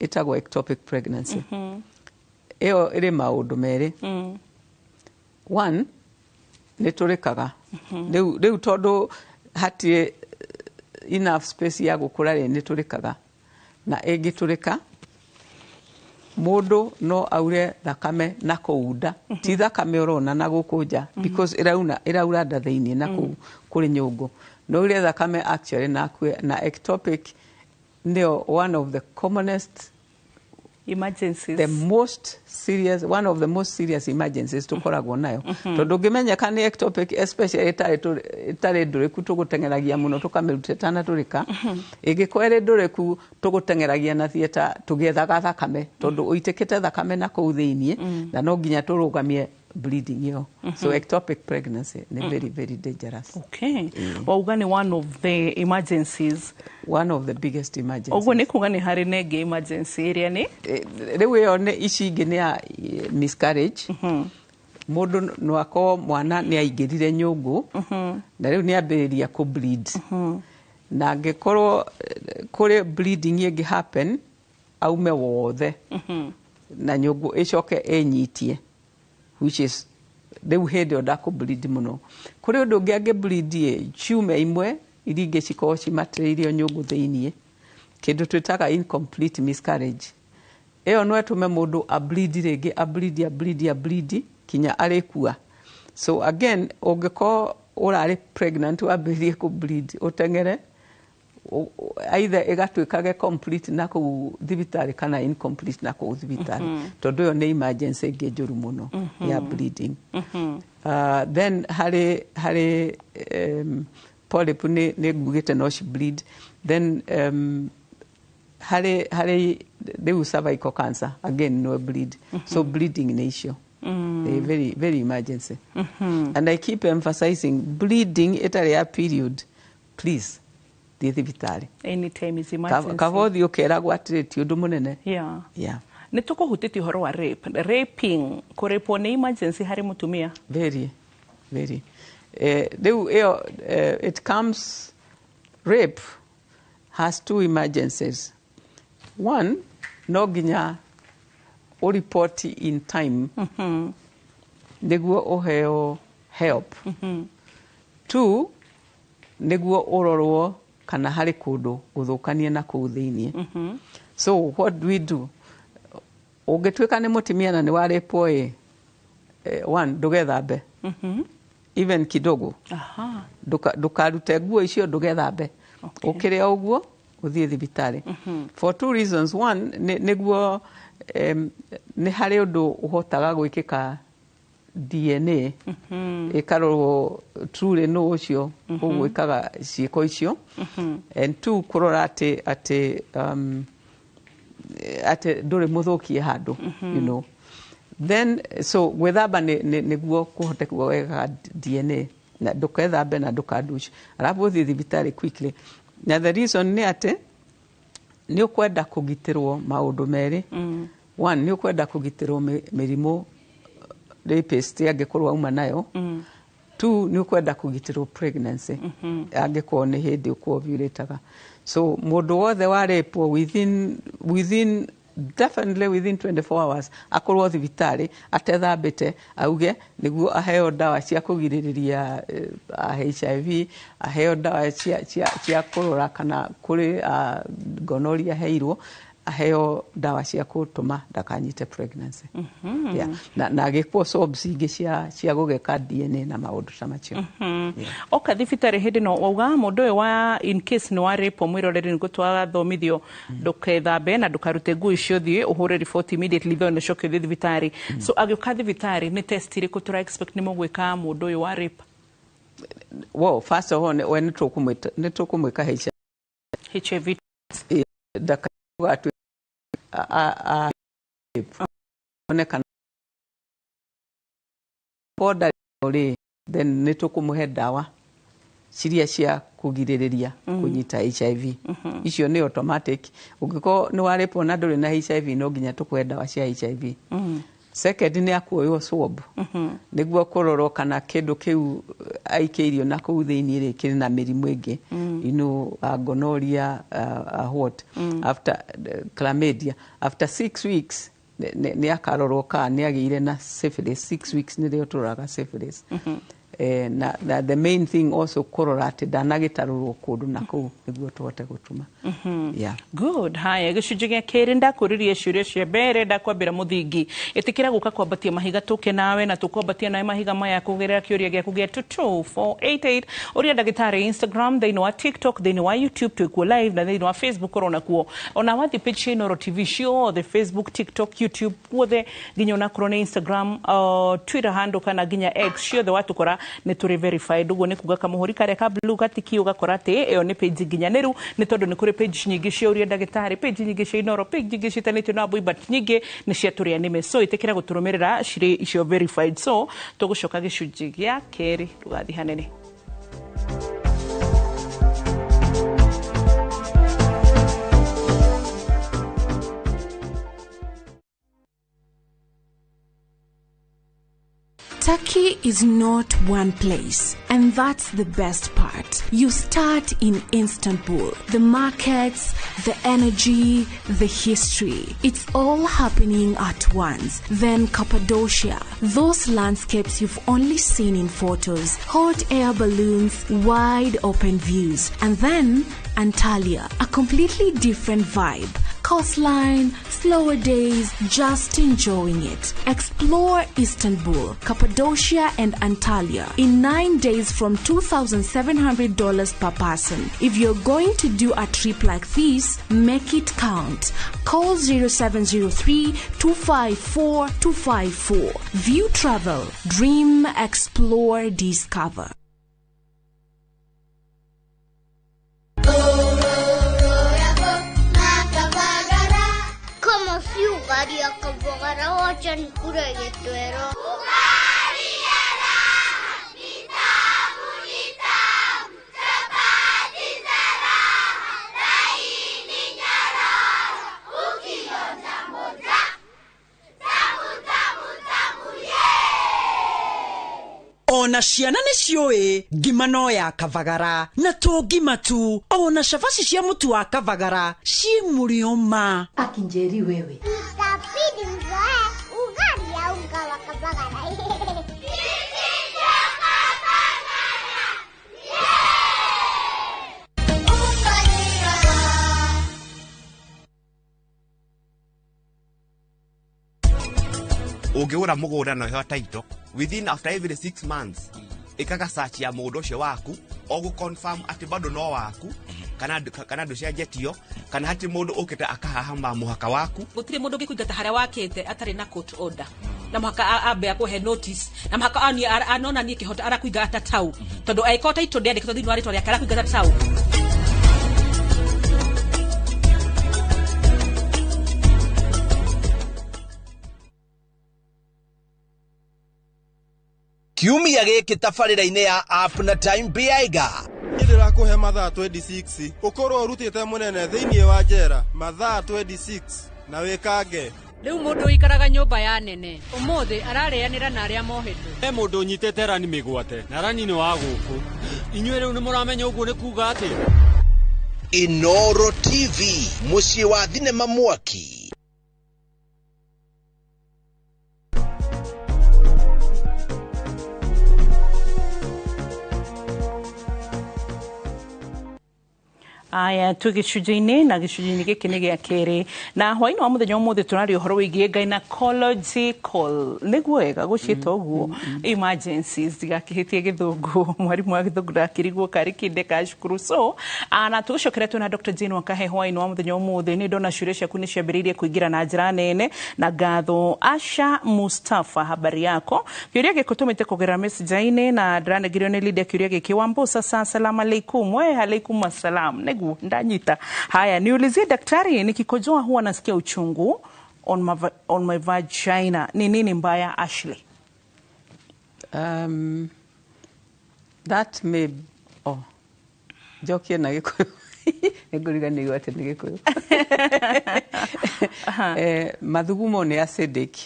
Ĩtagwo ectopic pregnancy. Ĩyo ĩrĩ maũndũ merĩ. One, nĩ tũrĩkaga rĩu tondũ hatirĩ enough space ya gũkũra rĩ, nĩ tũrĩkaga, na ĩngĩtũrĩka mũndũ no aure thakame na kũu nda, ti thakame ũrona na gũkũ nja, because ĩrauna ĩraura nda thĩinĩ na kũu kũrĩ nyũngũ, no ure thakame actually na akue. Na ectopic nĩyo one of the commonest emergencies, the most serious, one of the most serious emergencies tũkoragwo nayo, tondũ ũngĩmenyeka nĩ ectopic, especially ĩtarĩ ndũrĩku, tũgũteng'eragia mũno tũkamĩruta ĩtanatũrĩka. Ĩngĩkorwo ĩrĩ ndũrĩku, tũgũteng'eragia na theatre tũgĩethaga thakame, tondũ ũitĩkĩte thakame na kũu thĩiniĩ na no nginya tũrũgamie bleeding ĩyo. So ectopic pregnancy nĩ very, very dangerous. Okay, wauga nĩ one of the emergencies. One of the biggest emergencies. Ũguo nĩ kuga nĩ harĩ na ĩngĩ emergency ĩrĩa nĩ? Rĩu ĩyo nĩ ici ingĩ nĩ ya miscarriage. Mũndũ no akorwo mwana nĩ aingĩrire nyũngũ na rĩu nĩ ambĩrĩria kũ bleed, na angĩkorwo kũrĩ bleeding ĩngĩ happen, aume wothe na nyũngũ ĩcoke ĩnyitie, which is rĩu hĩndĩ ĩyo ndakũ bleed mũno. Kũrĩ ũndũ ũngĩ, angĩ bleed ĩ ciumia imwe iria ingĩ cikorwo cimatĩrĩirio nyũngũ thĩiniĩ, kĩndũ twĩtaga incomplete miscarriage. Ĩyo no ĩtũme mũndũ ableed rĩngĩ, ableed, ableed, ableed kinya arĩkua. So again, ũngĩkorwo ũrarĩ pregnant wambĩrĩrie kũ bleed, ũteng'ere either ĩgatuĩkage complete na kũu thibitarĩ kana incomplete na kũu thibitarĩ, tondũ ĩyo nĩ emergency ĩngĩ njũru mũno ya bleeding. Then harĩ polyp nĩ ngugĩte no ci bleed. Then harĩ rĩu cervical cancer again no bleed. So bleeding nĩ icio. Very, very emergency, and I keep emphasizing, bleeding ĩtarĩ ya period, please thiĩ thibitarĩ. Anytime is emergency. Kaba ũthiĩ ũkeragwo atĩrĩ ti ũndũ mũnene. Nĩ tũkũhutĩtie ũhoro wa rape, raping, kũrĩpwo nĩ emergency harĩ mũtumia? Very, very. Rĩu ĩyo it comes, rape has two emergencies. One, no nginya ũripoti in time nĩguo ũheo help. Two, nĩguo ũrorwo kana harĩ kũndũ gũthũkanie na kũu thĩiniĩ. So what do we do? Ũngĩtuĩka nĩ mũtumia na nĩ warĩpwo ĩ, one, ndũgethambe even kidogo. Ndũkarute nguo icio, ndũgethambe. Ũkĩrĩ o ũguo ũthiĩ thibitarĩ for two reasons. One, nĩguo nĩ harĩ ũndũ ũhotaga gwĩkĩka DNA ĩkarorwo truly nũ ũcio ũgwĩkaga ciĩko icio, and two, kũrora atĩ ndũrĩ mũthũkie handũ. Then so gwĩthamba nĩguo kũhote wega DNA, na ndũkethambe na ndũkanduce, arabu ũthiĩ thibitarĩ quickly. Na the reason nĩ atĩ nĩ ũkwenda kũgitĩrwo maũndũ merĩ. One, nĩ ũkwenda kũgitĩrwo mĩrimũ rapist angĩkorwo auma nayo. Two, nĩ ũkwenda kũgitĩrwo pregnancy angĩkorwo nĩ hĩndĩ ũkũovulataga. So mũndũ wothe warĩpwo within definitely within 24 hours akorwo thibitarĩ atethambĩte, auge nĩguo aheo ndawa cia kũgirĩrĩria HIV, aheo ndawa cia kũrora kana kũrĩ gonorrhea aheirwo, aheo ndawa cia gũtũma ndakanyite pregnancy. Yeah. Na agĩkwo swabs ingĩ cia gũgeka DNA na maũndũ ta macio. Yeah. Oka thibitarĩ hĩndĩ no wauga mũndũ ũyũ wa in case nĩ wa rape, mwĩroreri, nĩguo twathomithio, ndũkethambe na ndũkarute nguo icio, thiĩ ũhũre report immediately, though nĩcoke ũthiĩ thibitarĩ. So agĩũka thibitarĩ, nĩ test irĩkũ tũra expect nĩ mũgwĩka mũndũ ũyũ wa rape? Well, first of all, we nĩ tũkũmwĩka HIV. HIV. Ndakauga atĩ one kana ko ndarĩ rĩ, then nĩ tũkũmũhe ndawa ciria cia kũgirĩrĩria kũnyita HIV. Icio nĩ automatic. Ũngĩkorwo nĩ warĩpwo na ndũrĩ na HIV, no nginya tũkũhe ndawa cia HIV. Second nĩ akuoywo swab nĩguo kũrorwo kana kĩndũ kĩu aikĩirio na kũu thĩinĩ rĩ kĩrĩ na mĩrimũ ĩngĩ, gonorrhea, what after chlamydia. After 6 weeks nĩ akarorwo kana nĩ agĩire na syphilis. 6 weeks nĩrĩo tũroraga syphilis. Na the main thing also kũrora atĩ ndanagĩtarũrwo kũndũ na kũu nĩguo tũhote gũtuma, yeah. Good. Haya, gĩcunjĩ gĩa kerĩ, ndakũririe ciũria cia mbere, ndakwambĩra mũthingi. Ĩtĩkĩra gũka kwambatia mahiga tũke nawe, na tũkwambatia nawe mahiga maya kũgerera kĩũria gĩaku gĩa 22488. Ũria ndagĩtarĩ Instagram, thĩinĩ wa TikTok, thĩinĩ wa YouTube twĩkuo live, na thĩinĩ wa Facebook ũrona kuo. Ona wathiĩ page cia Inooro TV ciothe, Facebook, TikTok, YouTube, guothe, nginya onakorwo nĩ Instagram, Twitter handle kana nginya X, ciothe watũkora nĩ tũrĩ verified. Ũguo nĩ kuga kamũhũri karĩa ka blue gatiki, ũgakora atĩ ĩyo nĩ page nginyanĩru, nĩ tondũ nĩ kũrĩ page nyingĩ cia ũria ndagĩtarĩ, page nyingĩ cia Inooro, page nyingĩ ciĩtanĩtio na Wambui, but nyingĩ nĩ cia tũrĩa nĩme. So ĩtĩkĩra gũtũrũmĩrĩra cirĩ icio verified. So tũgũcoka gĩcunjĩ gĩa kerĩ, ndũgathiĩ hanene. Turkey is not one place, and that's the best part. You start in Istanbul. The markets, the energy, the history. It's all happening at once. Then Cappadocia, those landscapes you've only seen in photos, hot air balloons, wide open views. And then Antalya, a completely different vibe. Coastline, slower days, just enjoying it. Explore Istanbul, Cappadocia, and Antalya in 9 days from $2,700 per person. If you're going to do a trip like this, make it count. Call 0703 254 254. View Travel. Dream, explore, discover. Kama si ugali ya Kabagara, wacha nikule gitwero. Ugali ya raha, ni tamu, ni tamu, chapati za raha, laini nyororo, ukionja moja, tamu tamu tamu, yeah! Ona ciana nĩ ciũĩ ngima no ya Kavagara, na to ngima tu, ona cabaci cia mũtu wa Kavagara ciĩ mũrĩo ma. Akinjeri wewe. Itabidi mzoe ugali ya unga wa Kabagara. Sisi ndio Kabagara, yeah! Unga ni raha. Ũngĩgũra mũgũnda na ũheo title within, after every 6 months ĩkaga search ya mũgũnda ũcio waku o gũ confirm atĩ bado no waku kana ndũcenjetio kana hatirĩ mũndũ ũkĩte akahahama mũhaka waku. Gũtirĩ mũndũ ũngĩkũingata harĩa wakĩte atarĩ na court order, na mũhaka ambe akũhe notice, na mũhaka anonanie kĩhoto arakũingata tau, tondũ angĩkorwo title ndĩandĩkĩtwo thĩinĩ wa rĩtwa rĩake, arakũingata tau. Kiumia gĩkĩ tabarĩra-inĩ ya App na Time Biaiga. Niĩ ndĩrakũhe mathaa 26 ũkorwo ũrutĩte mũnene thĩinĩ wa njera, mathaa 26 na wĩkange. Rĩu mũndũ ũikaraga nyũmba ya nene ũmũthĩ ararĩanĩra na arĩa mohetwo. He mũndũ ũnyitĩte rani mĩgwate na rani nĩ wa gũkũ inyuĩ. Rĩu nĩ mũramenya ũguo nĩ kuga atĩa? Inoro TV, mũciĩ wa thinema mwaki. Aya, twĩ gĩcunjĩ-inĩ, na gĩcunjĩ-inĩ gĩkĩ nĩ gĩa kerĩ, na hwaĩ-inĩ wa mũthenya ũmũthĩ tũraria ũhoro wĩgiĩ gynecological, nĩguo wega gũciĩta ũguo, emergencies. Ndigakĩhĩtie gĩthũngũ, mwarimũ wa gĩthũngũ ndakĩrigwo karĩ kĩnde ka cukuru. So na tũgũcokera twĩna Dr. Jane Wakahe hwaĩ-inĩ wa mũthenya ũmũthĩ. Nĩ ndona ciũria ciaku nĩ ciambĩrĩirie kũingĩra na njĩra nene, na ngatho. Asha Mustafa, habari yako? Kĩũria gĩkĩ tũmĩte kũgerera message-inĩ na ndĩranengerio nĩ Lydia. Kĩũria gĩkĩ, Wambo, sasa salamu alaikum. We alaikum assalam, nĩguo ndanyita. Haya, niulizie daktari, nikikojoa huwa nasikia uchungu on my vagina, ni nini mbaya? Ashley. That may, oh, njokie na Gĩkũyũ, nĩngũriganĩirwo atĩ nĩ Gĩkũyũ. Mathugumo nĩ acidic,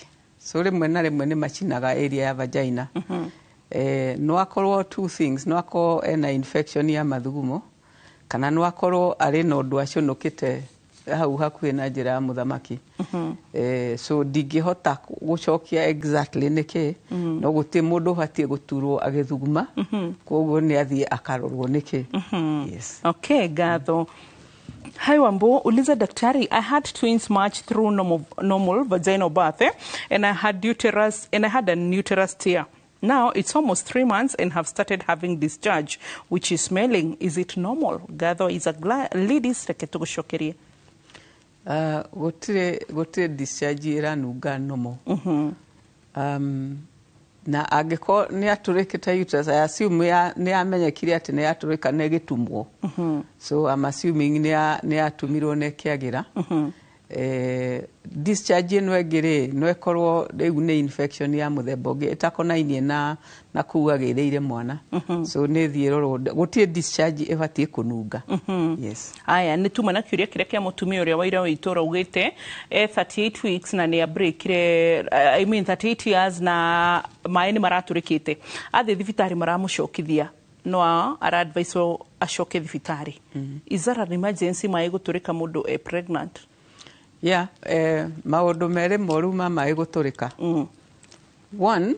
So rĩmwe na rĩmwe nĩ macinaga area ya vagina. No akorwo two things, no akorwo ena infection ya mathugumo kana no akorwo arĩ na ũndũ aconokete hau hakuhĩ na njĩra ya mũthamaki. So ndingĩhota gũcokia exactly nĩkĩ, no gũtirĩ mũndũ ũbatiĩ gũturwo agĩthuguma, koguo nĩ athiĩ akarorwo nĩkĩ. Yes. Okay, ngatho. Hi Wambo, uliza daktari, I had twins March through normal vaginal birth, and I had uterus and I had an uterus tear. Now it's almost 3 months and have started having discharge which is smelling. Is it normal? Gatho is a ladies, reke tũgũcokerie. Gũtirĩ discharge ĩranunga normal. Na angĩkorwo nĩ atũrĩkĩte uterus, I assume nĩ yamenyekire atĩ nĩ yatũrĩka na ĩgĩtumwo. So I'm assuming nĩ yatumirwo na ĩkĩagĩra. Discharge ĩno ĩngĩ rĩ, no ĩkorwo rĩu nĩ infection ya mũthemba ũngĩ ĩtakonainie na kũu agĩrĩire mwana. So nĩ thiĩ ĩrorwo, gũtirĩ discharge ĩbatiĩ kũnunga. Yes. Aya, nĩ tuma na kĩũria kĩrĩa kĩa mũtumia ũrĩa waira wa itũra augĩte e 38 weeks na nĩ abreakire, I mean 38 years, na maĩ nĩ maratũrĩkĩte, athiĩ thibitarĩ maramũcokithia, no araadviswo acoke thibitarĩ. Is that an emergency, maĩ gũtũrĩka mũndũ e pregnant? Yeah, maũndũ merĩ moru ma maĩ gũtũrĩka. One,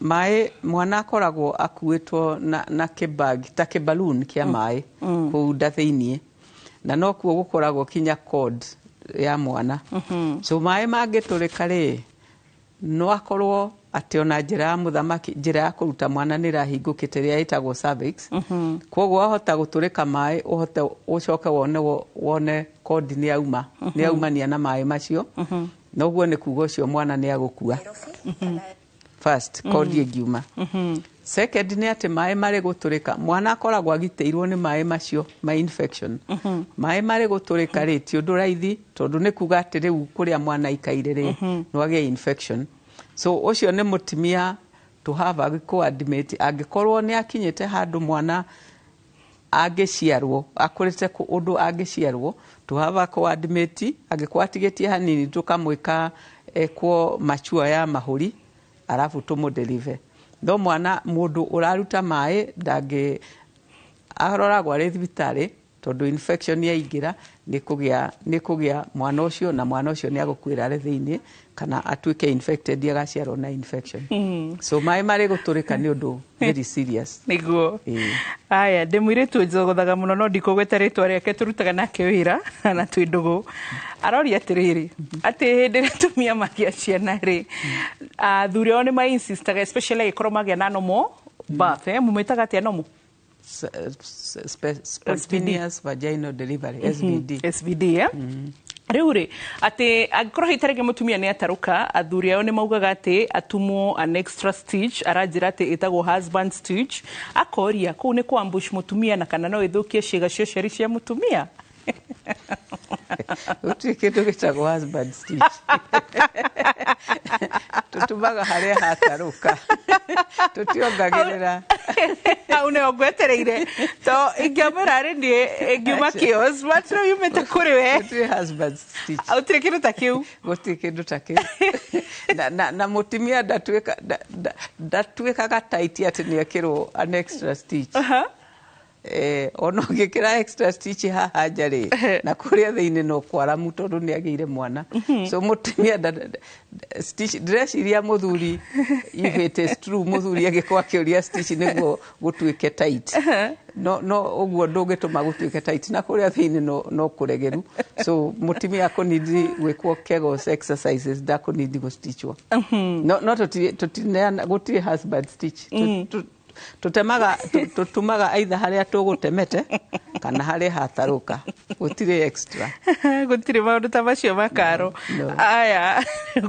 maĩ mwana akoragwo akuĩtwo na kĩbag ta kĩballoon kĩa maĩ kũu nda thĩiniĩ, na no kuo gũkoragwo kinya cord ya mwana. So maĩ mangĩtũrĩka rĩ, no akorwo atĩ ona njĩra ya mũthamaki, njĩra ya kũruta mwana nĩ ĩrahingũkĩte, ĩrĩa ĩtagwo cervix. Koguo wahota gũtũrĩka maĩ, ũhote ũcoke wone cord nĩ yauma, nĩ yaumania na maĩ macio, na ũguo nĩ kuga ũcio mwana nĩ agũkua first cord ĩngiuma. Second nĩ atĩ maĩ marĩ gũtũrĩka, mwana akoragwo agitĩirwo nĩ maĩ macio ma infection. Maĩ marĩ gũtũrĩka rĩ, ti ũndũ raithi, tondũ nĩ kuga atĩ rĩu kũrĩa mwana aikaire rĩ, no agĩe infection. So ũcio nĩ mũtumia to have agĩkũ-admit angĩkorwo nĩ akinyĩte handũ mwana angĩciarwo akũrĩte ũndũ angĩciarwo, to have a co-admit. Angĩkorwo atigĩtie hanini, tũkamwĩka ekwo machua ya mahũri arabu tũmũdeliver. No mwana mũndũ ũraruta maĩ ndangĩ aroragwo arĩ thibitarĩ, tondũ infection yaingĩra nĩ kũgĩa mwana ũcio, na mwana ũcio nĩ agũkuĩra arĩ thĩiniĩ kana atuĩke infected, agaciarwo na infection. So maĩ marĩ gũtũrĩka nĩ ũndũ very serious. Nĩguo. Ĩĩ. Aya, ndĩ mũirĩtu njogothaga mũno, no ndikũgweta rĩtwa rĩake, tũrutaga nake wĩra na twĩ ndũgũ. Aroria atĩrĩrĩ, atĩ hĩndĩ ĩrĩa atumia magĩa ciana rĩ, athuri ao nĩ mainsistaga, especially angĩkorwo magĩa na normal birth, mumĩtaga atĩa, normal? Spontaneous vaginal delivery, SVD. SVD, eh? Rĩu rĩ, atĩ angĩkorwo hihi tarĩngĩ mũtumia nĩ atarũka, athuri ao nĩ maugaga atĩ atumwo an extra stitch, aranjĩra atĩ ĩtagwo husband stitch. Akoria kũu nĩ kũ ambush mũtumia, na kana no ĩthũkie ciĩga cia ũciari cia mũtumia. Gũtirĩ kĩndũ gĩtagwo husband stitch. Tũtumaga harĩa hatarũka, tũtiongagĩrĩra. Hau nĩho ngwetereire, to ingĩamwĩra arĩ niĩ ĩngiuma kĩos, but rĩu yumĩte kũrĩ we. Gũtirĩ husband stitch. Gũtirĩ kĩndũ ta kĩu. Gũtirĩ kĩndũ ta kĩu. Na mũtumia ndatuĩkaga tight atĩ nĩ ekĩrwo an extra stitch. Ona ũngĩkĩra extra stitch haha nja rĩ, na kũrĩa thĩinĩ no kwaramu, tondũ nĩ agĩire mwana. So mũtumia stitch, ndĩreciria mũthuri, if it is true mũthuri angĩkorwo akĩũria stitch nĩguo gũtuĩke tight, no ũguo ndũngĩtũma gũtuĩke tight, na kũrĩa thĩinĩ no kũregeru. So mũtumia akũnidi gwĩkwo kegels exercises, ndakũnidi gũstitchwo. No tũtineana, gũtirĩ husband stitch. Tũtemaga, tũtumaga either harĩa tũgũtemete kana harĩa hatarũka, gũtirĩ extra. Gũtirĩ maũndũ ta macio makaro. No. Aya,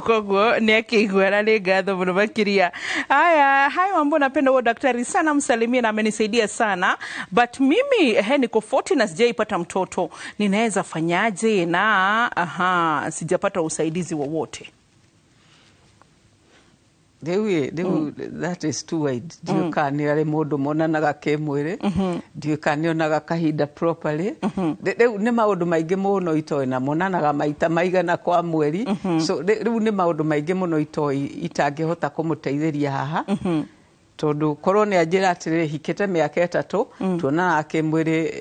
koguo nĩ akĩigua, na nĩ ngatho mũno makĩria. Aya, hayo mambo, napenda huo daktari sana, msalimie na amenisaidia sana, but mimi ehe, niko 40 na sijaipata mtoto, ninaweza fanyaje? Na aha, sijapata usaidizi wowote. Rĩu ĩ, rĩu that is too wide. Ndiũĩ kana nĩ arĩ mũndũ monanaga kĩmwĩrĩ, ndiũĩ kana nĩ onaga kahinda properly. Rĩu nĩ maũndũ maingĩ mũno itoĩ, na monanaga maita maigana kwa mweri. So rĩu nĩ maũndũ maingĩ mũno itoĩ itangĩhota kũmũteithĩria haha, tondũ korwo nĩ anjĩra atĩrĩrĩ, hikĩte mĩaka 3, tuonaga kĩmwĩrĩ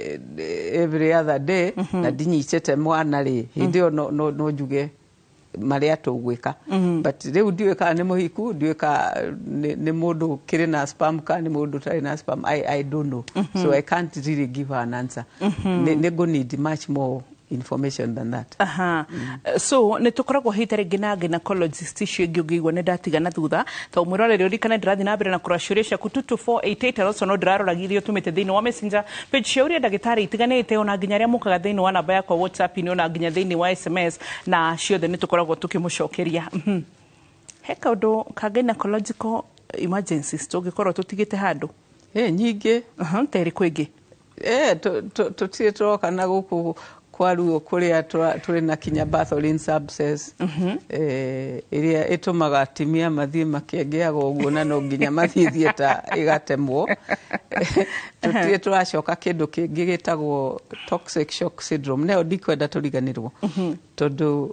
every other day na ndinyitĩte mwana rĩ, hĩndĩ ĩyo no njuge marĩa tũgwĩka. But rĩu ndiũĩ kana nĩ mũhiku, ndiũĩ kana nĩ mũndũ kĩrĩ na sperm kana nĩ mũndũ ũtarĩ na sperm. I don't know, so I can't really give her an answer. Nĩ ngũ need much more information than that. Aha. So nä tå koragwo hä rĩngĩ na gynecologist icio ingĩ ũngĩigua nĩ ndatiga na thutha ta mwĩroreri ũririkane ndĩrathiĩ na mbere na kũrora ciũria ciaku 22488. Also no ndĩraroragia iria ũtũmĩte thĩinĩ wa Messenger page cia ũrĩa ndagĩtarĩ itiganĩte, ona nginya arĩa mũkaga thĩinĩ wa namba yakwa WhatsApp-inĩ, ona nginya thĩinĩ wa SMS, na ciothe nĩ tũkoragwo tũkĩmũcokeria. He kaũndũ ka gynecological emergencies tũngĩkorwo tũtigĩte handũ? Ĩ, nyingĩ. Ta ĩrĩkũ ĩngĩ? Tũtirĩ tũroka na gũkũ kwa ruo kũrĩa tũrĩ na kinya Bartholin's abscess, ĩrĩa ĩtũmaga atumia mathiĩ makĩengĩaga ũguo na no nginya mathiĩ theatre ĩgatemwo. Tũtirĩ tũracoka kĩndũ kĩngĩ gĩtagwo toxic shock syndrome, nayo ndikwenda tũriganĩrwo, tondũ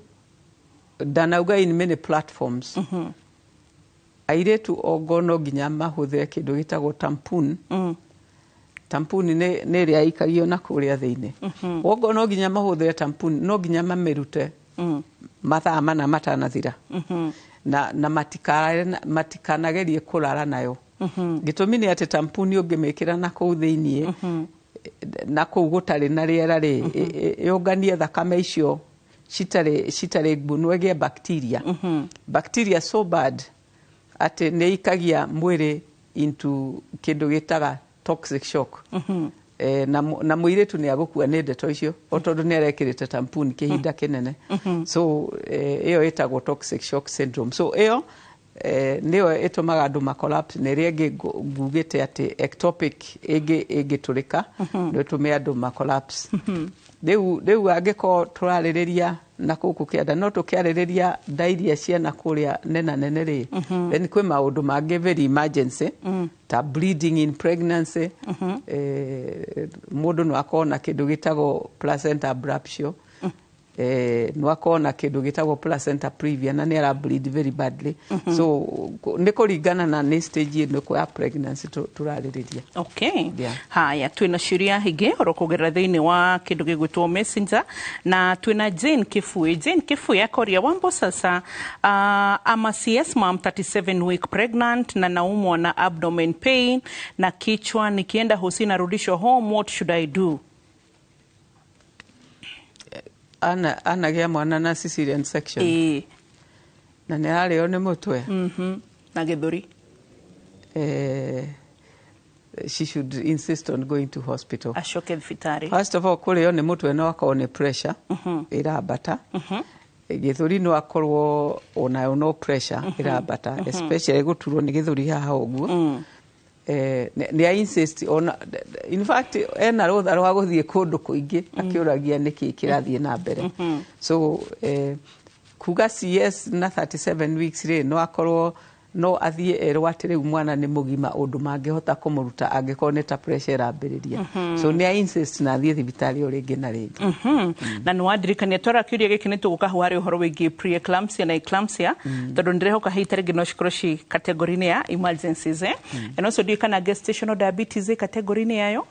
ndanauga in many platforms airĩtu ongo no nginya mahũthĩre kĩndũ gĩtagwo tampon. Tampon nĩ ĩrĩa ĩikagio na kũrĩa thĩinĩ. Wongo no nginya mahũthĩre tampon, no nginya mamĩrute mathaa 4 matanathira, na matikanagerie kũrara nayo. Gĩtũmi nĩ atĩ tampon ũngĩmĩkĩra na kũu thĩiniĩ na kũu gũtarĩ na rĩera rĩ, yũnganie thakame icio citarĩ nguo, ĩgĩe bacteria, bacteria so bad atĩ nĩ ikagia mwĩrĩ into kĩndũ gĩtaga toxic shock. Na mũirĩtu nĩ agũkua nĩ ndeto icio o tondũ nĩ arekĩrĩte tampon kĩhinda kĩnene. So ĩyo ĩtagwo toxic shock syndrome. So ĩyo nĩyo ĩtũmaga andũ ma collapse, na ĩrĩa ĩngĩ ngugĩte atĩ ectopic ĩngĩ ĩngĩtũrĩka no ĩtũme andũ ma collapse. Rĩu angĩkorwo tũrarĩrĩria na gũkũ kĩanda, no tũkĩarĩrĩria nda iria ciana kũrĩa nena nene rĩ, then kwĩ maũndũ mangĩ very emergency ta bleeding in pregnancy. Mũndũ no akorwo na kĩndũ gĩtagwo placenta abruptio, no akorwo na kĩndũ gĩtagwo placenta previa na nĩ ara bleed very badly. So nĩ kũringana na nĩ stage ĩno ya pregnancy tũrarĩrĩria. Okay. Yeah. Haya, twina ciũria ingĩ oro kũgerera thĩinĩ wa kĩndũ gĩgwĩtwo Messenger, na twina Jane Kifui. Jane Kifui akoria, "Wambo, sasa I'm a CS mom, 37 week pregnant, na naumwa na abdomen pain na kichwa. Nikienda hosi narudishwa home. What should I do?" Ana anagĩa mwana na cesarean section? Ĩĩ. Na nĩ ararĩo nĩ mũtwe? Na gĩthũri. She should insist on going to hospital. Acoke thibitarĩ. First of all, kũrĩo nĩ mũtwe no akorwo nĩ pressure ĩrambata. Gĩthũri no akorwo onayo no pressure ĩrambata, especially gũturwo nĩ gĩthũri haha ũguo. Nĩ a insist ona, in fact ena rũtha rwa gũthiĩ kũndũ kũingĩ akĩũragia nĩkĩ kĩrathiĩ na mbere. So kuga CS na 37 weeks rĩ, no akorwo no athiĩ erwo atĩ rĩu mwana nĩ mũgima ũndũ mangĩhota kũmũruta angĩkorwo nĩ ta pressure ĩrambĩrĩria. So nĩ a insist na athiĩ thibitarĩ o rĩngĩ na rĩngĩ. Na nĩ wandirikania twara kĩũria gĩkĩ nĩ tũgũka hau harĩ ũhoro wĩgiĩ preeclampsia na eclampsia, tondũ ndĩrehoka hihi ta rĩngĩ no cikorwo ci category-inĩ ya emergencies. And also ndiũĩ kana gestational diabetes ĩ category-inĩ yayo.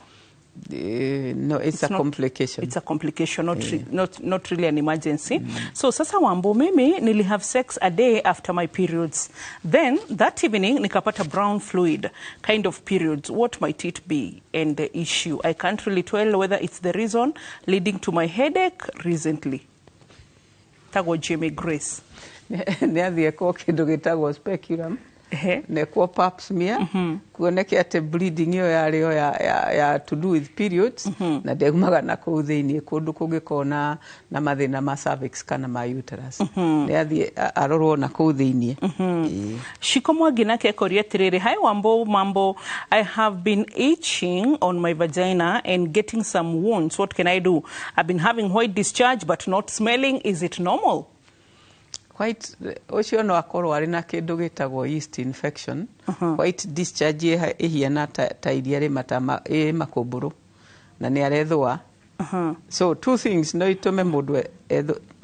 No, it's a complication. It's a complication, not really an emergency. So sasa, "Wambo, mimi nili have sex a day after my periods. Then that evening nikapata brown fluid, kind of periods. What might it be? And the issue, I can't really tell whether it's the reason leading to my headache recently." Tagwo Jamie Grace. Nĩ athiĩ ekwo kĩndũ gĩtagwo speculum, nekwo pap smear, kuoneke atĩ bleeding ĩyo yarĩ o ya to do with periods na ndaumaga na kũu thĩiniĩ kũndũ kũngĩkorwo na mathĩna ma cervix kana ma uterus. Nĩ athiĩ arorwo na kũu thĩiniĩ. Ĩĩ. Shiko Mwangi nake akoria atiriri, "Hi Wambo, mambo, I have been itching on my vagina and getting some wounds. What can I do? I've been having white discharge but not smelling. Is it normal?" White ũcio no akorwo arĩ na kĩndũ gĩtagwo yeast infection. White discharge ĩhiana ta iria rĩ ĩ makũmbũrũ na nĩ arethũa. So two things no itũme mũndũ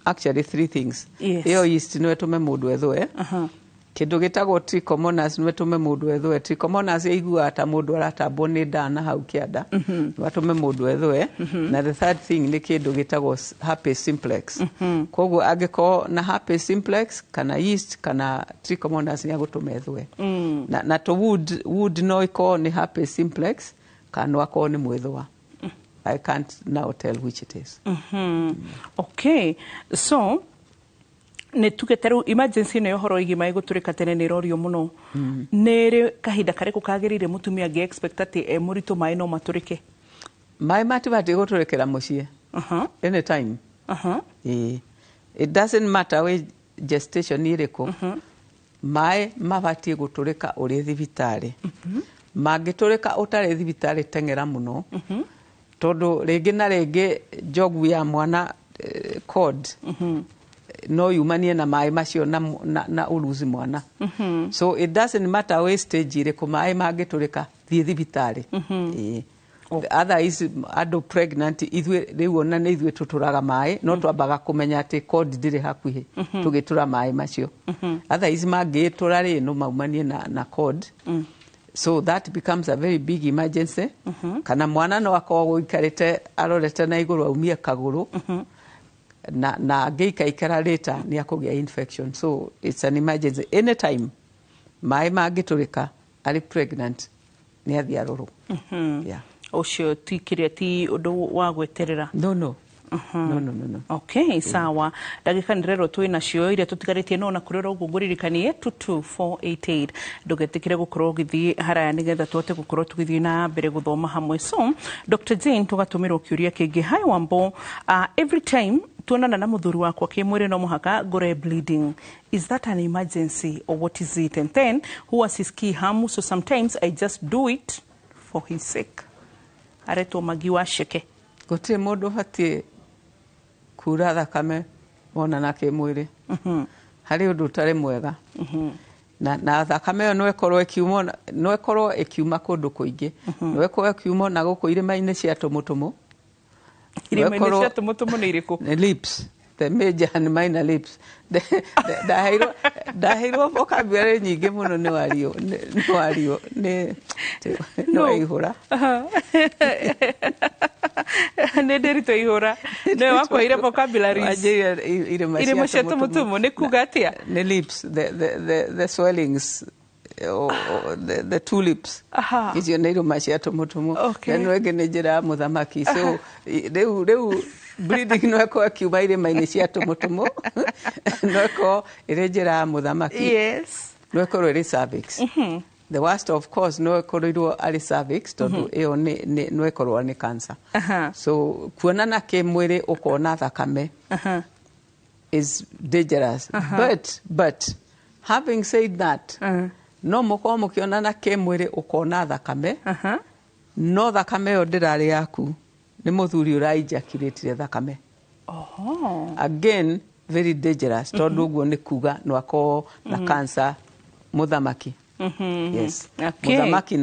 actually three things. Ĩyo yeast no ĩtũme mũndũ ethũe. Kĩndũ gĩtagwo trichomonas no ĩtũme mũndũ ethũe. Trichomonas ĩiguaga ta mũndũ aratambwo nĩ nda na hau kĩanda, no atũme mũndũ ethũe. Na the third thing nĩ kĩndũ gĩtagwo herpes simplex. Koguo angĩkorwo na herpes simplex kana yeast kana trichomonas nĩ agũtũma ethũe. Na to wound no ĩkorwo nĩ herpes simplex kana no akorwo nĩ mwĩthũa. I can't now tell which it is. Okay, so nĩ tuge ta rĩu emergency ĩno ya ũhoro wĩgiĩ maĩ gũtũrĩka tene nĩ ĩrorio mũno. Nĩ rĩ kahinda karĩkũ kagĩrĩire mũtumia angĩ expect atĩ e mũritũ maĩ no matũrĩke? Maĩ matibatiĩ gũtũrĩkĩra mũciĩ anytime. Ĩĩ. It doesn't matter wĩ gestation ĩrĩkũ, maĩ mabatiĩ gũtũrĩka ũrĩ thibitarĩ. Mangĩtũrĩka ũtarĩ thibitarĩ, teng'era mũno, tondũ rĩngĩ na rĩngĩ njogu ya mwana, cord no yumanie na maĩ macio na ũruzi mwana. So it doesn't matter wĩ stage ĩrĩkũ, maĩ mangĩtũrĩka thiĩ thibitarĩ. Ĩĩ. Otherwise andũ pregnant ithuĩ rĩu ona nĩ ithuĩ tũtũraga maĩ, no twambaga kũmenya atĩ cord ndĩrĩ hakuhĩ tũgĩtũra maĩ macio. Otherwise mangĩtũra rĩ, no maumanie na cord. So that becomes a very big emergency. Kana mwana no akorwo gũikarĩte arorete na igũrũ aumie kagũrũ, na angĩikaikara later nĩ akũgĩa infection. So it's an emergency anytime maĩ mangĩtũrĩka arĩ pregnant, nĩ athiĩ arorwo. Yeah. Ũcio ti kĩrĩa, ti ũndũ wa gweterera. No, no. No, no, no, no. Okay, sawa. Ndagĩka nĩ rero twĩ nacio iria tũtigarĩtie, no na kũrĩ ũguo ngũririkanie 22488, ndũgetĩkĩre gũkorwo ũgĩthiĩ haraya nĩgetha tũhote gũkorwo tũgĩthiĩ na mbere gũthoma hamwe. So Dr. Jane, tũgatũmĩrwo kĩũria kĩngĩ. Hi Wambo, every time tuonana na mũthuri wakwa kĩmwĩrĩ no mũhaka ngore bleeding. Is that an emergency or what is it? And then huwa sisikii hamu, so sometimes I just do it for his sake. Aretwo Magi wa Ceke. Gũtirĩ mũndũ ũbatiĩ kura thakame monana kĩmwĩrĩ. Harĩ ũndũ ũtarĩ mwega. Na thakame ĩyo no ĩkorwo ĩkiuma, no ĩkorwo ĩkiuma kũndũ kũingĩ, no ĩkorwo ĩkiuma na gũkũ irĩma-inĩ cia tũmũtũmũ. Irĩma-inĩ cia tũmũtũmũ nĩ irĩkũ? Nĩ lips, the major and minor lips. Ndaheirwo vocabulary nyingĩ mũno nĩ wario nĩ wario nĩ waihũra. Nĩ ndĩritũ ihũra nĩwe wakũheire vocabularies. Wanjĩrire irĩma irĩma cia tũmũtũmũ nĩ kuga atĩa? Nĩ lips, the swellings, or the two lips. Icio nĩ irũma cia tũmũtũmũ. Na ĩno ĩngĩ nĩ njĩra ya mũthamaki. So rĩu bleeding no ĩkorwo ĩkiuma irĩma-inĩ cia tũmũtũmũ, no ĩkorwo ĩrĩ njĩra ya mũthamaki, no ĩkorwo ĩrĩ cervix. The worst of course no ĩkorirwo arĩ cervix, tondũ ĩyo no ĩkorwo nĩ cancer. So kuonana kĩmwĩrĩ ũkona thakame is dangerous. But having said that, no mũkorwo mũkĩonana kĩmwĩrĩ ũkona thakame, no thakame ĩyo ndĩrarĩ yaku, nĩ mũthuri ũrainjakiratire thakame. Again, very dangerous, tondũ ũguo nĩ kuga no akorwo na cancer mũthamaki. Yes. Mũthamaki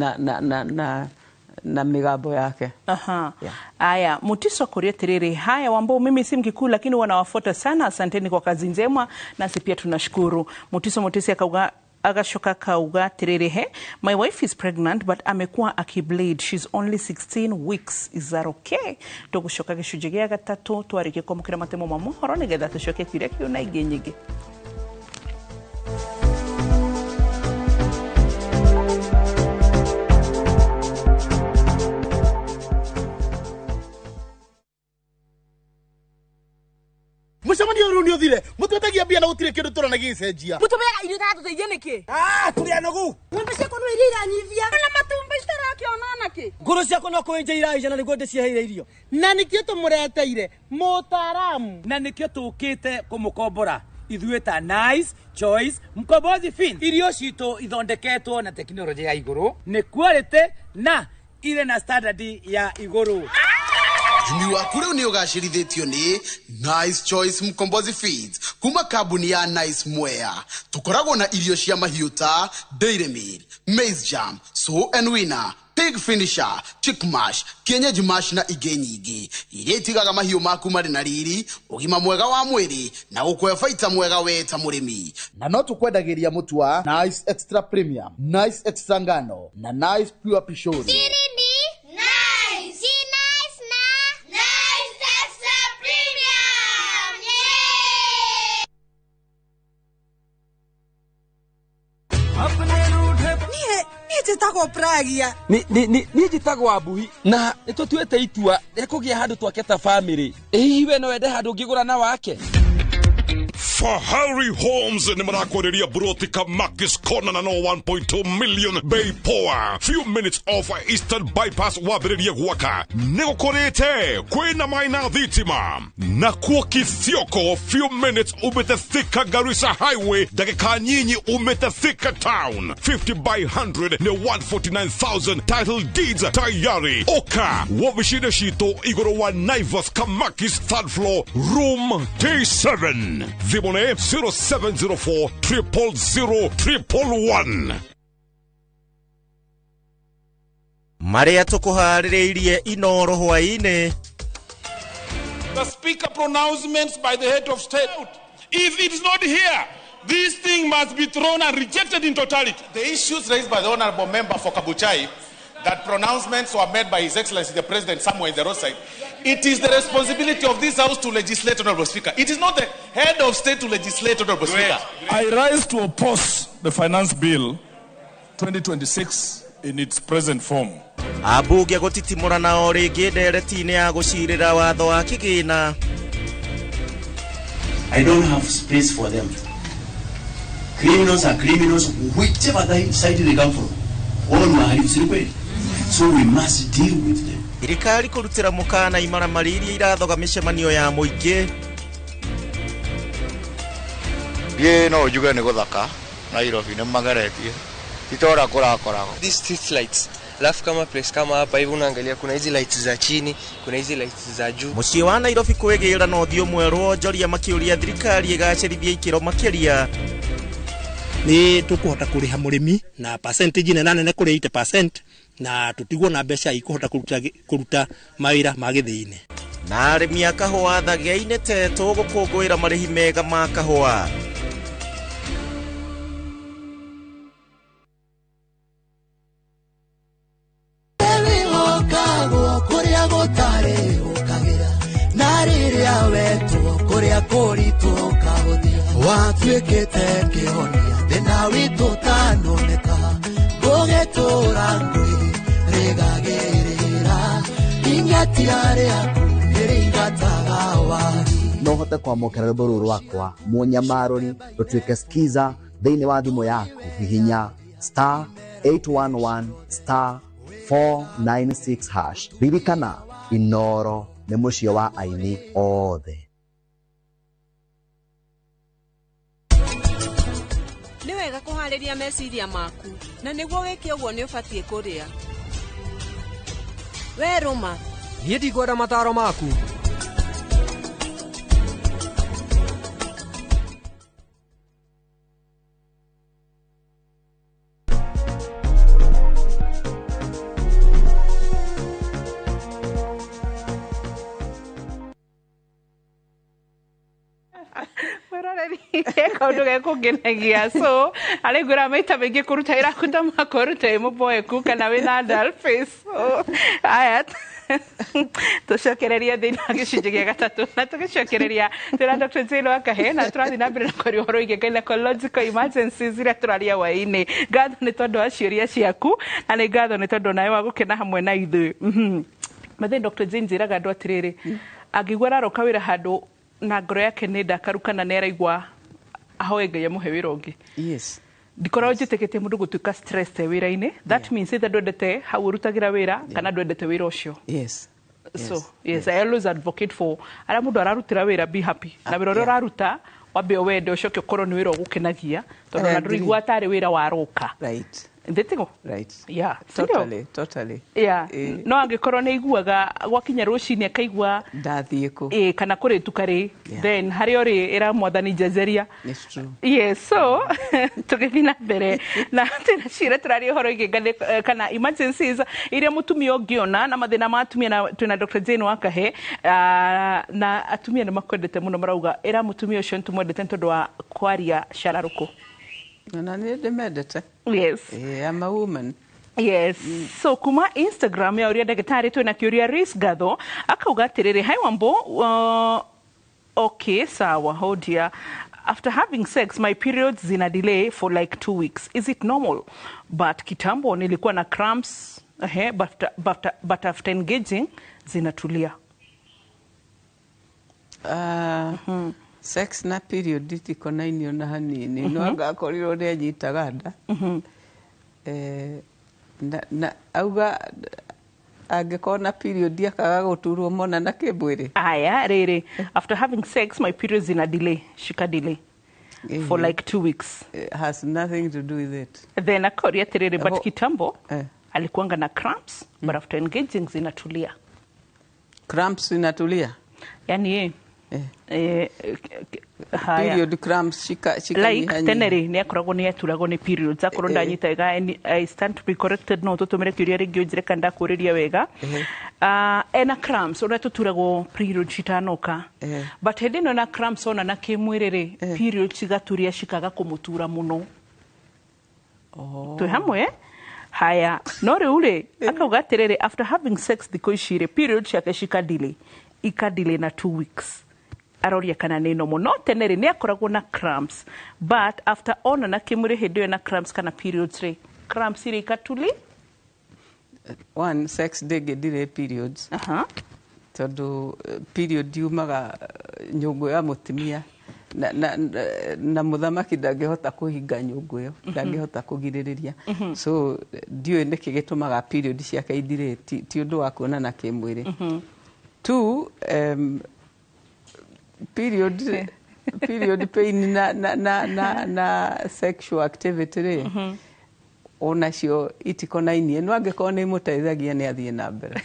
na mĩgambo yake. Aha. Aya, Mutiso kuria tiriri. Haya Wambo, mimi si Mkikuyu lakini wanawafuata sana. Asanteni kwa kazi njema, nasi pia tunashukuru. Mutiso Mutisi akauga agashoka kauga tiriri, he, my wife is pregnant but amekuwa akibleed. She's only 16 weeks. Is that okay? Tugucoka gĩcunjĩ gĩa gatatũ twarĩkie kwamũkĩra matemo ma mohoro nĩgetha tũcoke kĩũria kĩu na ingĩ nyingĩ. Mucemanio rĩu nĩ ũthire, mũtwetagia mbia na gũtirĩ kĩndũ tũrona gĩgĩcenjia. Mũtũmĩaga irio itaratũteithia nĩkĩ? Ah, tũrĩ anogu. Ng'ombe ciakwa no iria iranyivia na matumbĩ citarakĩona nakĩ. Ngũrũ ciakwa no kũenja iraija na nĩguo ndĩciheire irio. Na nĩkĩo tũmũreteire mũtaaramu. Na nĩkĩo tũkĩte kũmũkombora ithuĩ ta Nice Choice Mkombozi Fin. Irio citũ ithondeketwo na tekinoronjĩ ya igũrũ, nĩ quality na irĩ na standard ya igũrũ. Ũrĩmi waku rĩu nĩ ũgacĩrithĩtio nĩ Nice Choice Mkombozi Feeds kuma kambuni ya Nice Mwea. Tũkoragwo na irio cia mahiũ ta Dairy Meal, Maize Jam, Sow and Winner, Pig Finisher, Chick Mash, Kienyeji Mash na ingĩ nyingĩ iria itigaga mahiũ maku marĩ na riri, ũgima mwega wa mwĩrĩ na gũkũhe baita mwega we ta mũrĩmi. Na no tũkwendagĩria mũtu wa Nice Extra Premium, Nice Extra Ngano na Nice Pure Pishori. Siri ni nice. Si nice na nice extra premium. Yeah. Niĩ njĩtagwo Pragia. Niĩ njĩtagwo Ambuhi na nĩ tũtuĩte itua rĩa kũgĩa handũ twake ta bamĩrĩ. Ĩ hihi we no wende handũ ũngĩgũra na wake? Fahari Homes nĩ marakwenderia buroti Kamakis Corner na no 1.2 million bei poa. Few minutes off Eastern Bypass wambĩrĩrie gwaka. Nĩ gũkũrĩte kwĩna maĩ na thitima. Na kuo Kithioko few minutes umĩte Thika Garissa Highway, ndagĩka nyinyi umĩte Thika Town. 50 by 100 nĩ 149,000 title deeds tayari. Oka wobici-inĩ citũ igũrũ wa Naivas Kamakis third floor room T7. Thimũ nĩ 0704 000 111. Marĩa tũkũharĩrĩirie Inoro hwaĩ-inĩ. The speaker pronouncements by the head of state. If it is not here, this thing must be thrown and rejected in totality. The issues raised by the honorable member for Kabuchai, that pronouncements were made by His Excellency the President somewhere in the roadside. It is the responsibility of this House to legislate, Honorable Speaker. It is not the head of state to legislate, Honorable Speaker. I rise to oppose the Finance Bill 2026 in its present form. Ambunge gũtitimũrana o rĩngĩ ndereti-inĩ ya gũcirĩra watho wa kĩgĩna. I don't have space for them. Criminals are criminals, whichever side they come from. All wahalifu, si kweli? So we must deal with them. Thirikari kũrutĩra mũkana imaramari iria irathoga mĩcemanio ya mũingĩ. Niĩ no njuge nĩ gũthaka Nairobi nĩ mageretie ti ta ũrĩa kũrakoragwo. These street lights, alafu kama place kama hapa hivi unaangalia kuna hizi lights za chini, kuna hizi lights za juu. Mũciĩ wa Nairobi kwĩgĩra na ũthiũ mwerũ onjoria makĩũria thirikari ĩgacĩrithia ikĩro makĩria. Nĩ tũkũhota kũrĩha mũrĩmi na percentage nene nene kũrĩ 80% na tũtigwo na mbeca ikũhota kũruta mawĩra ma gĩthĩi-inĩ. Na arĩmi a kahũa Thagĩa-inĩ Tetũ gũkũngũĩra marĩhi mega ma kahũa. Watuĩkĩte kĩhonia thĩna witũ ũtanoneka ngũgĩtũra ngwĩrĩgagĩrĩra ing'atia rĩaku nĩrĩingataga wagi. No hote kwamũkĩra rwĩmbo rũrũ rwakwa mũnyamarũri rũtuĩke skiza thĩinĩ wa thimũ yaku hihinya star 811 star 496 hash. Ririkana Inoro nĩ mũciĩ wa aini othe. Nĩ wega kũharĩria meciria maku na nĩguo wĩke ũguo nĩ ũbatiĩ kũrĩa. We rũma. Niĩ ndikwenda mataro maku. Kaũndũ gekũngenagia so arĩ ngwĩra maita maingĩ kũruta wĩra kuta mwaka ũrute wĩ mũboeku kana wĩna dull face. So aya tũcokererie thĩinĩ wa gĩcunjĩ gĩa gatatũ na tũgĩcokereria twĩna Dr. Jane Wakahe na tũrathiĩ na mbere na kwaria ũhoro wĩgiĩ gynecological emergencies iria tũraria hwaĩ-inĩ. Ngatho nĩ tondũ wa ciũria ciaku na nĩ ngatho nĩ tondũ nawe wa gũkena hamwe na ithuĩ. Mathe Dr. Jane njĩraga andũ atĩrĩrĩ, angĩigua araroka wĩra handũ na ngoro yake nĩ ndakaru kana nĩ araigua ahoe Ngai amũhe wĩra ũngĩ. Yes. Ndikoragwo njĩtĩkĩtie mũndũ gũtuĩka stressed wĩra-inĩ. That means either ndwendete hau ũrutagĩra wĩra kana ndwendete wĩra ũcio. Yes. So, yes, I always advocate for arĩa mũndũ ararutĩra wĩra be happy. Na wĩra ũrĩa ũraruta wambe ũwende ũcoke ũkorwo nĩ wĩra ũgũkenagia tondũ ona ndũraigua tarĩ wĩra waroka. Right. Ndĩtigo. Right. Yeah, sindio? Totally, totally. Yeah. Ĩĩ. No angĩkorwo nĩ aiguaga gwakinya rũcinĩ akaigua ndathiĩ kũ. Ĩĩ, kana kũrĩtuka rĩ, then harĩa ũrĩ ĩra mwathani njenjeria. It's true. Yes, so tũgĩthiĩ na mbere na twĩna cira tũraria ũhoro wĩgiĩ kana emergencies iria mũtumia ũngĩona na mathĩna ma atumia, na twĩna Dr. Jane Wakahe, na atumia nĩ makwendete mũno, marauga ĩra mũtumia ũcio nĩtũmwendete nĩ tondũ wa kwaria cararũkũ. Na nĩ ndĩmendete. Yes. Eh, I'm a woman. Yes. So kuma Instagram ya ũrĩa ndagĩtarĩ twĩna kĩũria Ris Gatho akauga atĩrĩrĩ, "Hi Wambo, okay, sawa, hold here. After having sex my periods zina delay for like 2 weeks. Is it normal? But kitambo nilikuwa na cramps, ehe, but after engaging zinatulia." Sex na period itikonainie ona hanini. No anga akorirwo nĩ anyitaga nda. Eh, na auga angĩkorwo na period akaga gũturwo mona na kĩmbwĩrĩ. Aya rĩrĩ, "After having sex my periods zina delay, shika delay for like 2 weeks." It has nothing to do with it. Then akoria atĩrĩrĩ, but kitambo alikuanga na cramps, but after engaging zinatulia. Cramps inatulia? Yani haya. Period cramps shika Like nyiha tene rĩ, nĩ akoragwo nĩ aturagwo nĩ periods, akorwo ndanyita wega, and I stand to be corrected, no tũtũmĩre kĩũria rĩngĩ ũnjĩre kana ndakũrĩria wega. Ena cramps ũrĩa tũturagwo period citanoka, but hĩndĩ ĩno ena cramps ona na kĩmwĩrĩ rĩ, period cigaturia cikaga kũmũtura mũno. Twĩ hamwe haya? No rĩu rĩ, akauga atĩrĩrĩ, after having sex thikũ ici rĩ, period ciake cikadile ikadile na 2 weeks. Aroria kana nĩ normal. No tene rĩ, nĩ akoragwo na cramps, but after ona na kĩmwĩrĩ hĩndĩ ĩyo na cramps kana periods rĩ, cramps rĩ ikatuli. One, sex ndĩngĩ delay periods, tondũ period yumaga nyũngũ ya mũtumia na mũthamaki ndangĩhota kũhinga nyũngũ ĩyo, ndangĩhota kũgirĩrĩria. So ndiũĩ nĩkĩ gĩtũmaga period ciake ithire. Ti ũndũ wa kuonana kĩmwĩrĩ. Two, period pain na sexual activity rĩ, onacio itikonainie. No angĩkorwo nĩ imũteithagia, nĩ athiĩ na mbere.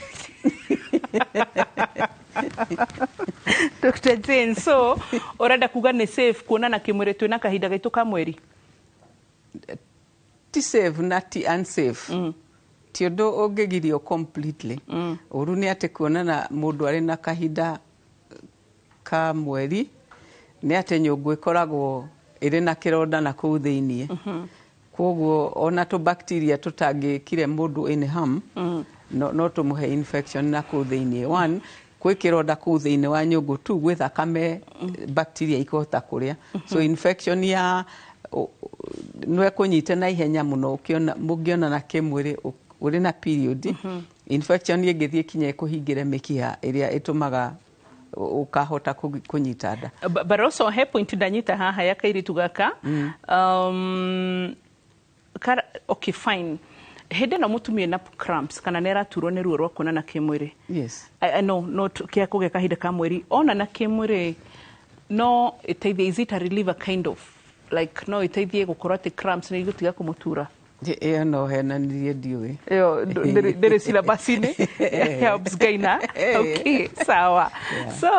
Dr. Jane, so ũrenda kuga nĩ safe kuonana kĩmwĩrĩ twĩna kahinda gaitũ ka mweri? Ti safe na ti unsafe. Ti ũndũ ũngĩgirio completely. Ũru nĩ atĩ kuonana mũndũ arĩ na kahinda ka mweri nĩ atĩ nyũngũ ĩkoragwo ĩrĩ na kĩronda na kũu thĩiniĩ, koguo ona tũ bacteria tũtangĩkire mũndũ any harm, no tũmũhe infection na kũu thĩiniĩ. One, gwĩ kĩronda kũu thĩiniĩ wa nyũngũ. Two, gwĩ thakame bacteria ikũhota kũrĩa. So infection ya no ĩkũnyite na ihenya mũno ũkĩona mũngĩonana kĩmwĩrĩ ũrĩ na period. Infection ĩngĩthiĩ kinya ĩkũhingĩre mĩkiha ĩrĩa ĩtũmaga ũkahota kũnyita nda. But also he point ndanyita haha ya kairitu gaka. Okay, fine, hĩndĩ ĩno mũtumia na cramps kana nĩ araturwo nĩ ruo rwa kuonana kĩmwĩrĩ, I no not kĩa kũgĩa kahinda ka mweri, ona na kĩmwĩrĩ no ĩteithie, is it a reliever kind of, like no ĩteithie gũkorwo atĩ cramps nĩ igũtiga kũmũtura? Ĩyo no henanirie, ndiũĩ. Ĩyo ndĩrĩ syllabus-inĩ ya obsgyna. Okay, sawa. So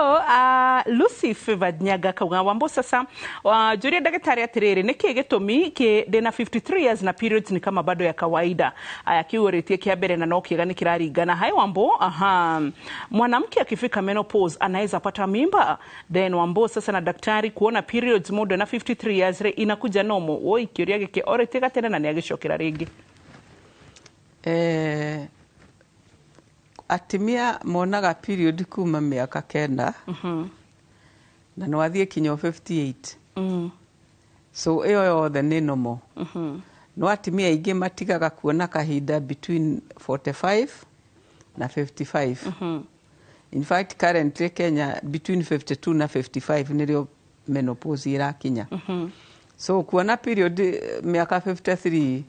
Lucy Favored Nyaga kauga, "Wambo, sasa juria ndagĩtarĩ atĩrĩrĩ, nĩkĩ gĩtũmi kĩ ndĩna 53 years na periods ni kama bado ya kawaida?" Aya, kiu ũrĩtie kĩa mbere na no kĩega nĩ kĩraringana. "Hi Wambo, aha, mwanamke akifika menopause anaweza pata mimba? Then Wambo sasa na daktari, kuona periods mũndũ na 53 years rĩ, inakuja normal?" Woi, kĩũria gĩkĩ orĩtie gatene na nĩ agĩcokera rĩngĩ. Eh, atumia monaga period kuma mĩaka 9 na no athiĩ kinya 58. So ĩyo yothe nĩ normal. No atumia aingĩ matigaga kuona kahinda between 45 na 55. In fact, currently Kenya between 52 na 55 nĩrĩo menopause ĩrakinya. So kuona period mĩaka 53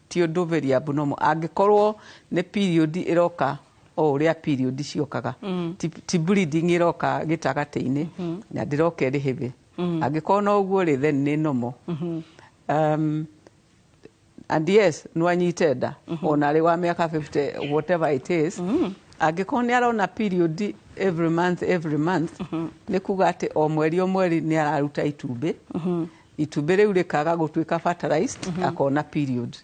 ti ũndũ very abnormal, angĩkorwo nĩ period ĩroka o ũrĩa period ciokaga, ti bleeding ĩroka gĩtagatĩ-inĩ na ndĩroka ĩrĩ heavy. Angĩkorwo no ũguo rĩ, then nĩ normal. And yes, no anyite nda ona arĩ wa mĩaka 50, whatever it is. Angĩkorwo nĩ arona period every month, every month, nĩ kuga atĩ o mweri o mweri nĩ araruta itumbĩ, itumbĩ rĩu rĩkaga gũtuĩka fertilized, akona period.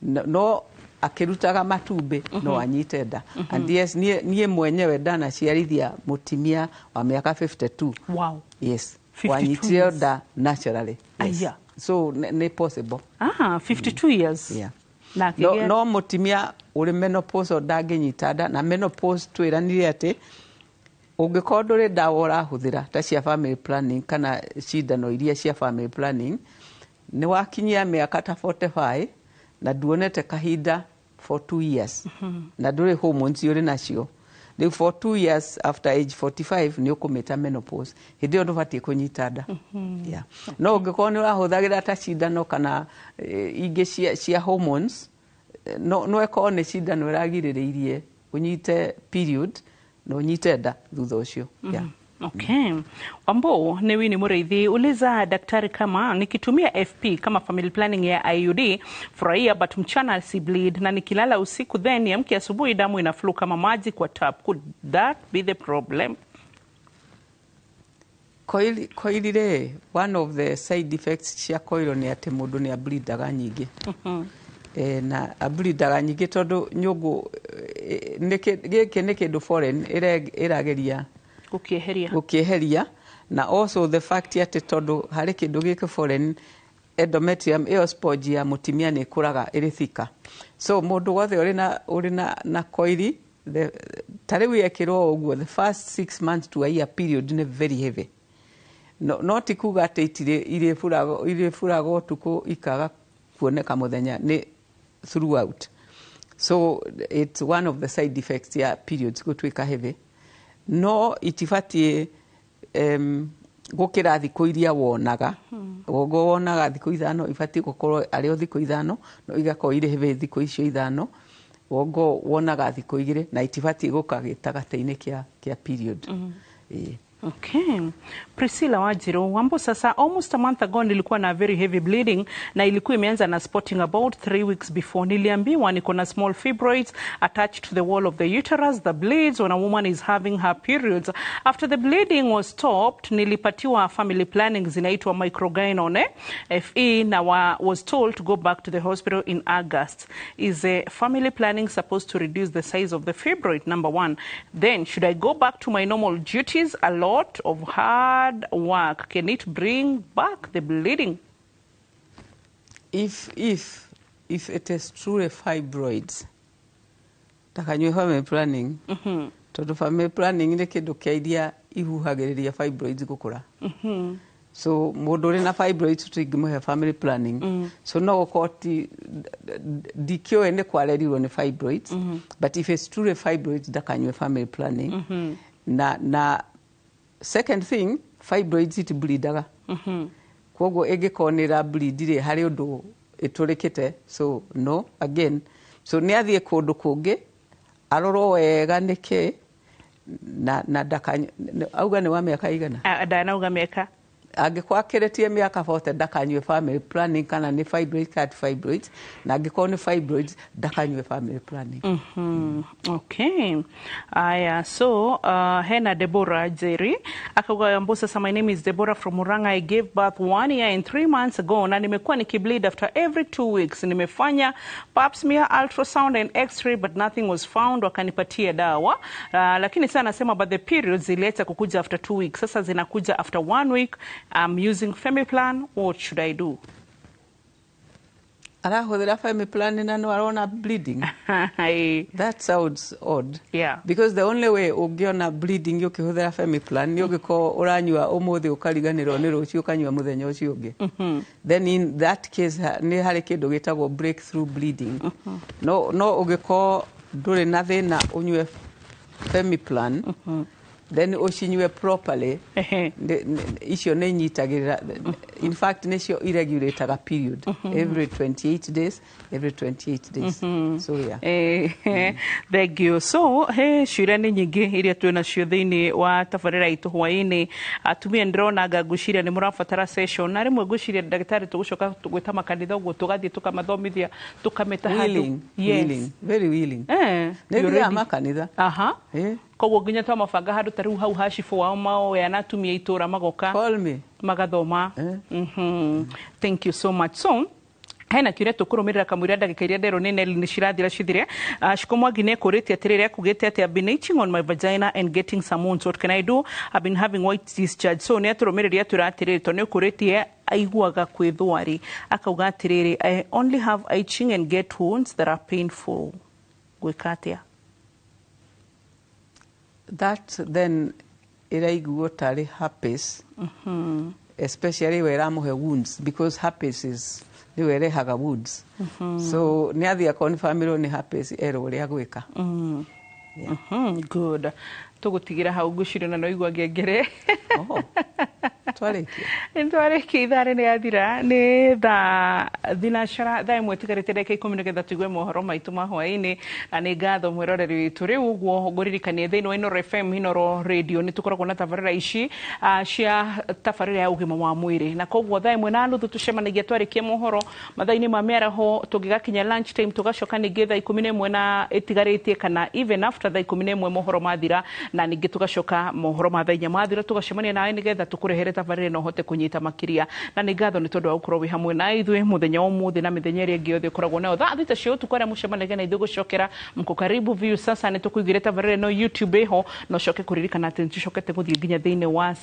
No akĩrutaga matumbĩ no anyite nda. And yes, niĩ mwenyewe ndanaciarithia mũtimia wa mĩaka 52. Yes. 52 Wanyitire years. nda naturally, yes. Aya. So nĩ possible. Ah, 52 years. Yeah. Na No, akĩgĩa- no mũtimia ũrĩ menopause ndangĩnyita nda. Na menopause twĩranire atĩ ũngĩkorwo ndũrĩ ndawa ũrahũthĩra ta cia family planning kana cindano iria cia family planning, nĩ wakinyia mĩaka ta 45 na nduonete kahinda for 2 years na ndũrĩ hormones ũrĩ nacio rĩu for 2 years after age 45, nĩ ũkũmĩta menopause. Hĩndĩ ĩyo ndũbatiĩ kũnyita nda. Yeah. No ũngĩkorwo nĩ ũrahũthagĩra ta cindano kana ingĩ cia hormones, no ĩkorwo nĩ cindano ĩragirĩrĩirie ũnyite period na ũnyite nda thutha ũcio. Yeah. Okay. Wambo ni Wini Mureithi, uliza daktari kama nikitumia FP kama family planning ya IUD, furahia, but mchana si bleed na nikilala usiku then niamke asubuhi damu ina flow kama maji kwa tap. Could that be the problem? Coil rĩ, one of the side effects cia coil nĩ atĩ mũndũ nĩ ableedaga nyingĩ. Na ableedaga nyingĩ tondũ nyũngũ gĩkĩ nĩ kĩndũ foreign ĩrageria gũkĩeheria. Gũkĩeheria. Na also the fact atĩ tondũ harĩ kĩndũ gĩkĩ foreign, endometrium ĩyo sponge ya mũtimia nĩ ĩkũraga ĩrĩ thika. So mũndũ wothe ũrĩ na coil, ta rĩu yekĩrwo ũguo, the first 6 months to a year, period nĩ very heavy. No ti kuga atĩ itirĩ irĩburaga ũtukũ ikaga kuoneka mũthenya, nĩ throughout. So it's one of the side effects ya periods gũtuĩka heavy. No itibatiĩ gũkĩra thikũ iria wonaga. Ũguo wonaga thikũ 5, ibatiĩ gũkorwo arĩ o thikũ 5, no igakorwo irĩ heavy thikũ icio 5. Wongo wonaga thikũ 2, na itibatiĩ gũka gĩtagatĩ-inĩ kĩa period. Ĩĩ. Okay. Priscilla Wanjiru, Wambo, sasa almost a month ago nilikuwa na very heavy bleeding na ilikuwa imeanza na spotting about 3 weeks before. Niliambiwa niko na small fibroids attached to the wall of the uterus that bleeds when a woman is having her periods. After the bleeding was stopped, nilipatiwa family planning zinaitwa Microgynon FE na was told to go back to the hospital in August. Is a family planning supposed to reduce the size of the fibroid? Number one. Then, should I go back to my normal duties? A lot of hard work. Can it bring back the bleeding? If it is truly fibroids, ndakanyue family planning, tondũ family planning nĩ kĩndũ kĩa iria ihuhagĩrĩria fibroids gũkũra. So mũndũ ũrĩ na fibroids tũtingĩmũhe family planning. So no gũkorwo ti ndikĩũĩ nĩ kwarerirwo nĩ fibroids, but if it's truly fibroids, ndakanyue family planning. Na second thing, fibroids itibleedaga. Koguo ĩngĩkorwo nĩ ĩra bleed rĩ, harĩ ũndũ ĩtũrĩkĩte. So no, again, so nĩ athiĩ kũndũ kũngĩ arorwo wega nĩkĩ na ndakanyue. Auga nĩ wa mĩaka igana? Ah, ndanauga mĩaka. Angĩkorwo akĩrĩtie mĩaka 40, ndakanyue family planning, kana nĩ fibroids kana ti fibroids. Na angĩkorwo nĩ fibroids, ndakanyue family planning. Okay. Aya, so hena Deborah Jerry akauga, Wambo, sasa my name is Deborah from Murang'a. I gave birth one year and 3 months ago na nimekuwa nikibleed after every 2 weeks. Nimefanya pap smear, ultrasound and x-ray, but nothing was found. Wakanipatia dawa. Lakini sasa anasema, but the periods ziliacha kukuja after 2 weeks. Sasa zinakuja after one week. I'm using Femiplan. What should I do? Arahũthĩra Femiplan na no arona bleeding? That sounds odd. Because the only way ũngĩona bleeding ũkĩhũthĩra Femiplan nĩ ũngĩkorwo ũranyua ũmũthĩ, ũkariganĩrwo nĩ rũciũ, ũkanyua mũthenya ũcio ũngĩ. Then in that case nĩ harĩ kĩndũ gĩtagwo breakthrough bleeding. No ũngĩkorwo ndũrĩ na thĩna ũnyue Femiplan, Then ũcinyue properly. Icio nĩ inyitagĩrĩra, in fact nĩcio iregulataga period every 28 days, every 28 days. So yeah. Thank you. So he ciũria nĩ nyingĩ iria twĩ nacio thĩinĩ wa tabarĩra itũ hwaĩ-inĩ. Atumia ndĩrona anga ngwĩciria nĩ mũrabatara session, na rĩmwe ngwĩciria ndagĩtarĩ tũgũcoka gwĩta makanitha ũguo, tũgathiĩ tũkamathomithia, tũkamĩta handũ. Willing. Willing, very willing. Nĩ You're thiaga ready? makanitha. Aha. Koguo nginya twamabanga handũ ta rĩu hau ha cibũ wao maoya na atumia a itũra magoka. Call me. Magathoma. Thank you so much. So hena kiuria tũkũrũmĩrĩra kamũira ndagĩka iria nderwo nĩ Nelly nĩ cirathira cithire. Shiko Mwangi nĩ ekũrĩtie atĩrĩrĩ, akugĩte atĩ, "I've been itching on my vagina and getting some wounds. What can I do? I've been having white discharge." So nĩ atũrũmĩrĩria atwĩra atĩrĩrĩ, tondũ nĩ ũkũrĩtie aiguaga kwĩthwari, akauga atĩrĩrĩ, "I only have itching and get wounds that are painful." Gwĩka atĩa? That then ĩraiguo tarĩ herpes, especially we ĩramũhe wounds, because herpes is nĩwe ĩrehaga wounds. So nĩ athiĩ akonfirmĩrwo nĩ herpes, erwo ũrĩa gwĩka. Good. Tũgũtigĩra hau, ngwĩciria na no igua ngengere. Twarĩkia. Nĩtwarĩkia, ithaa rĩ yathira, nĩ thaa thinacara, thaa 1 ĩtigarĩte ndagĩka 10 nĩgetha tũigue mohoro maitũ ma hwaĩ-inĩ, na nĩ ngatho mwĩroreri witũ. Rĩu ũguo ngũririkanie, thĩinĩ wa Inooro FM, Inooro Radio, nĩ tũkoragwo na tabarĩra ici cia tabarĩra ya ũgima wa mwĩrĩ, na koguo thaa 1:30 tũcemanagia twarĩkia mohoro mathaa-inĩ ma mĩaraho, tũngĩgakinya lunch time tũgacoka ningĩ thaa 11 na ĩtigarĩtie, kana even after thaa 11 mohoro mathira, na ningĩ tũgacoka mohoro ma thaa 4 mathira tũgacemania nawe nĩgetha tũkũrehere tabarĩra na ũhote kũnyita makĩria. Na nĩ ngatho nĩ tondũ wa gũkorwo wĩ hamwe na ithuĩ mũthenya wa ũmũthĩ na mĩthenya ĩrĩa ĩngĩ yothe ũkoragwo nayo thaa 6 cia ũtukũ arĩa mũcemanagia na ithuĩ gũcokera. Mko karibu view sasa nĩ tũkũigĩre tabarĩra ĩno YouTube ĩho, na ũcoke kũririkana atĩ nĩ tũcokete gũthiĩ nginya thĩinĩ wa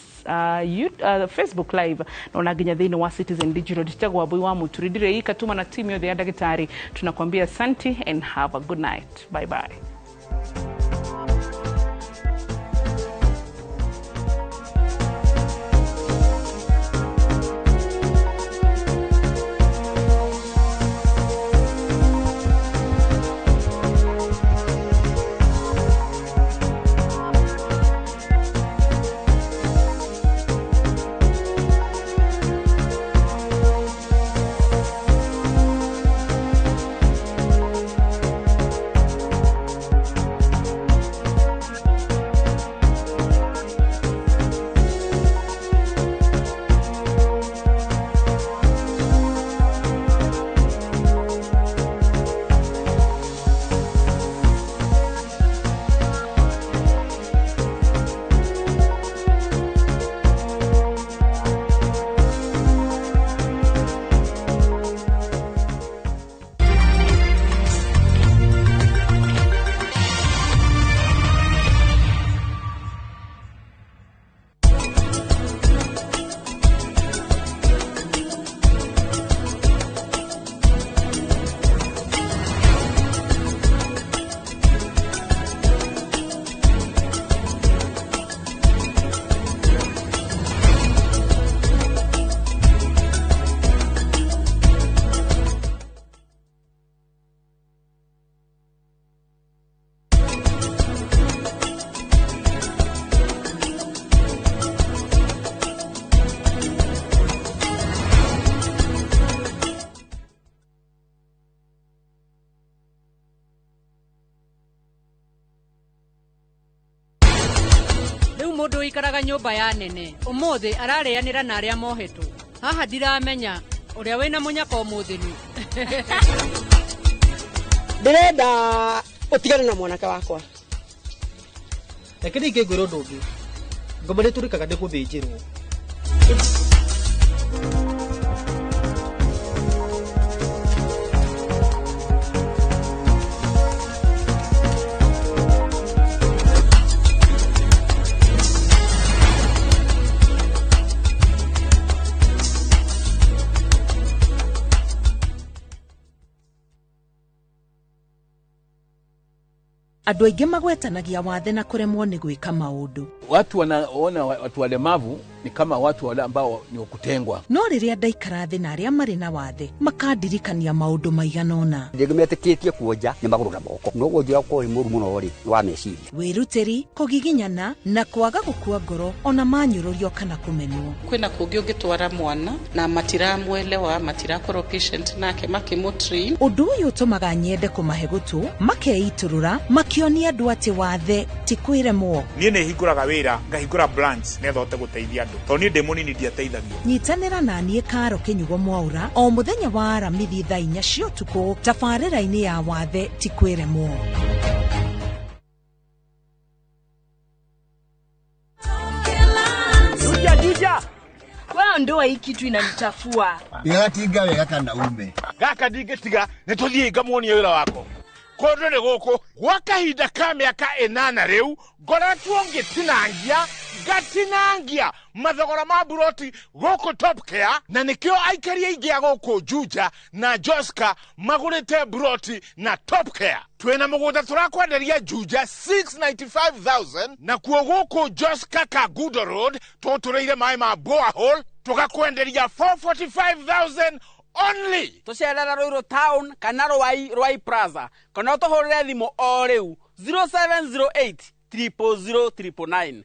Facebook live na ona nginya thĩinĩ wa Citizen Digital. Nditagwo Wambui wa Mũturi, ndirĩ ikatuma na timu yothe ya ndagĩtarĩ tunakwambia asante and have a good night. Bye bye. Rĩu mũndũ ũikaraga nyũmba ya nene ũmũthĩ ararĩanĩra na arĩa mohetwo haha, ndiramenya ũrĩa wĩna mũnyaka ũmũthĩ nĩ. Ndĩrenda ũtigane na mwanake wakwa. Reke ningĩ ngwĩre ũndũ ũngĩ, ngoma nĩ tũrĩkaga nĩ gũthĩnjĩrwo. Andũ aingĩ magwetanagia wathe na kũremwo nĩ gwĩka maũndũ. Watu wanaona watu walemavu ni kama watu wale ambao ni wakutengwa. No rĩrĩa ndaikara thĩ na arĩa marĩ na wathe makandirikania maũndũ maigana ũna. Rĩngĩ metĩkĩtie kuonja nĩ magũrũ na moko, no wonjia ũkorwo wĩ mũru mũno rĩ nĩ wa meciria. Wĩrutĩri, kũgiginyana na kwaga gũkua ngoro ona manyũrũrio kana kũmenwo. Kwĩna kũngĩ ũngĩtwara mwana na matiramwelewa, matirakorwo patient nake makĩmũtrain. Ũndũ ũyũ ũtũmaga nyende kũmahe gũtũ, makeitũrũra, makĩonia andũ atĩ wathe ti kwĩremwo. Niĩ nĩ hingũraga wĩra, ngahingũra branch nĩgetha hote gũteithia andũ, tondũ niĩ ndĩ mũnini ndiateithagio. Nyitanĩra na niĩ Karo Kĩnyugo Mwaura o mũthenya wa Aramithi thaa 4 cia ũtukũ tabarĩra-inĩ ya wathe ti kwĩremwo. Juja, juja. Wewe ndoa hii kitu inanichafua. Igatinga wega kana ume. Gaka ndingĩtiga nĩ tũthiĩ ngamuonie wĩra wako. Kũndũ nĩ gũkũ gwa kahinda ka mĩaka 8 rĩu ngoretwo ngĩtinangia ngatinangia mathogora ma buroti gũkũ Top Care, na nĩkĩo aikari aingĩ a gũkũ Juja na Joska magũrĩte buroti na Top Care. Twĩna mũgũnda tũrakwenderia Juja 695,000 na kuo gũkũ Joska Kangundo Road tũtũrĩire maĩ ma borehole tũgakwenderia 445,000 only. Tũcerera Ruiru Town kana Ruai Plaza kana ũtũhũrĩre thimũ o rĩu 0708 000 999.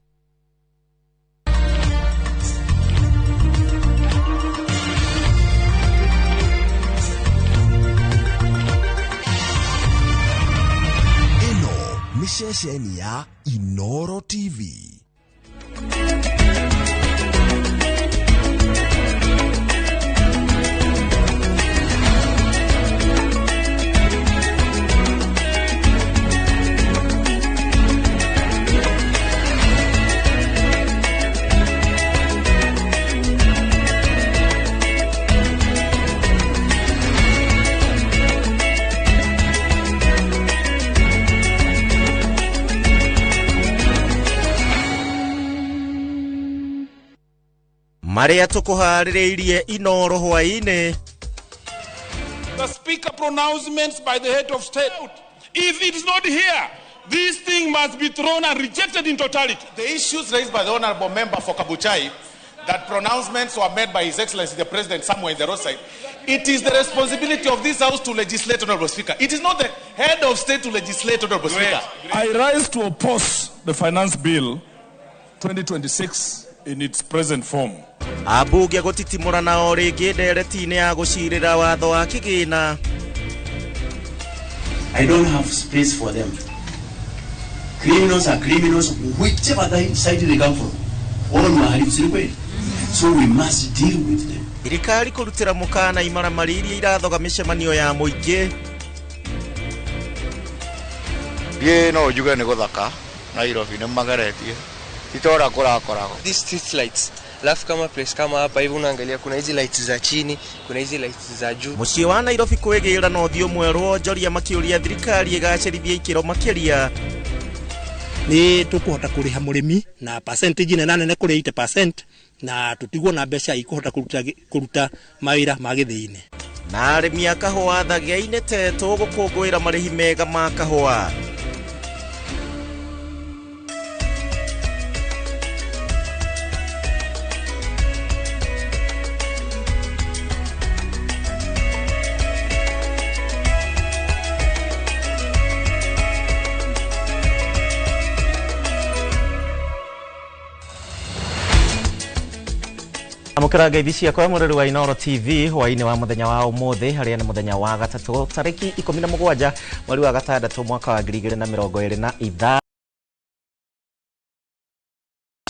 Ĩno nĩ ceceni ya Inoro TV. Maria tũkũharĩrĩirie Inoro hwaĩ-inĩ. The speaker pronouncements by the head of state. If it is not here, this thing must be thrown and rejected in totality. The issues raised by the honorable member for Kabuchai that pronouncements were made by His Excellency the President somewhere in the roadside. It is the responsibility of this House to legislate, Honorable Speaker. It is not the head of state to legislate, Honorable Speaker. I rise to oppose the Finance Bill 2026 in its present form. Ambunge gũtitimũrana o rĩngĩ ndereti-inĩ ya gũcirĩra watho wa kĩgĩna. I don't have space for them. Criminals are criminals, whichever side they come from. All wahalifu, si kweli? So we must deal with them. Thirikari kũrutĩra mũkana imaramari iria irathoga mĩcemanio ya mũingĩ. Niĩ no njuge nĩ gũthaka Nairobi nĩ mageretie. Titora kũrakoragwo. These street lights. Alafu kama place kama hapa hivi unaangalia kuna hizi lights za chini, kuna hizi lights za juu. Mũciĩ wa Nairobi kwĩgĩra na ũthiũ mwerũ onjoria makĩũria thirikari ĩgacĩrithia ikĩro makĩria. Nĩ tũkũhota kũrĩha mũrĩmi na percentage nene nene kũrĩ 80% na tũtigwo na mbeca ikũhota kũruta mawĩra ma gĩthĩi-inĩ. Na arĩmi a kahũa Thagĩa-inĩ Tetũ gũkũngũĩra marĩhi mega ma kahũa. Amũkĩra ngeithi ciakwa mũrĩri wa Inoro TV hwaĩ-inĩ wa mũthenya wa ũmũthĩ harĩa nĩ mũthenya wa gatatũ tarĩki 17 mweri wa gatandatũ mwaka wa 2025